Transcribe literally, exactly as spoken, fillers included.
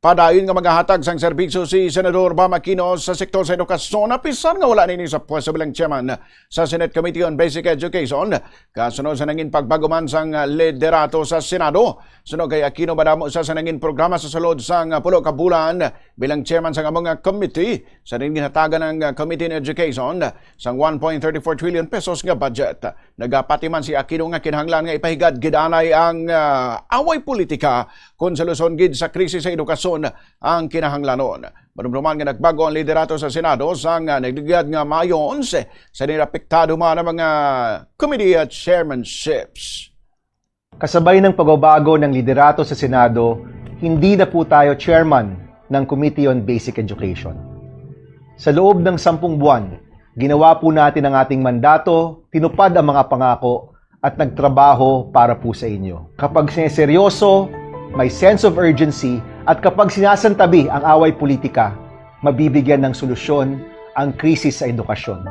Padayon nga magahatag sang serbisyo si Senador Bam Aquino sa sektor sa edukasyon, apisan nga wala na ini sa pwesto bilang chairman sa Senate Committee on Basic Education, kasunod sa nangin pagbaguman sang liderato sa Senado. Suno kay Aquino, madamo sa sa nangin programa sa sulod sang pulo ka bulan bilang chairman sang amo nga committee, sa nangin ginhatagan ang Committee on Education sang one point thirty-four trillion pesos nga budget. Nagapati man si Aquino nga kinahanglan nga ipahigad gid anay ang ah, away politika kon sa luson gid sa krisis sa edukasyon ang kinahanglanon. Madumduman nga nagbag-o ang liderato sa Senado sang ah, nagligad nga Mayo onse, sa ninapektado man ang mga committee at chairmanships. Kasabay ng pagbabago ng liderato sa Senado, hindi na po tayo chairman ng Committee on Basic Education. Sa loob ng sampung buwan, ginawa po natin ang ating mandato, tinupad ang mga pangako, at nagtrabaho para po sa inyo. Kapag sineseryoso, may sense of urgency, at kapag sinasantabi ang away politika, mabibigyan ng solusyon ang krisis sa edukasyon.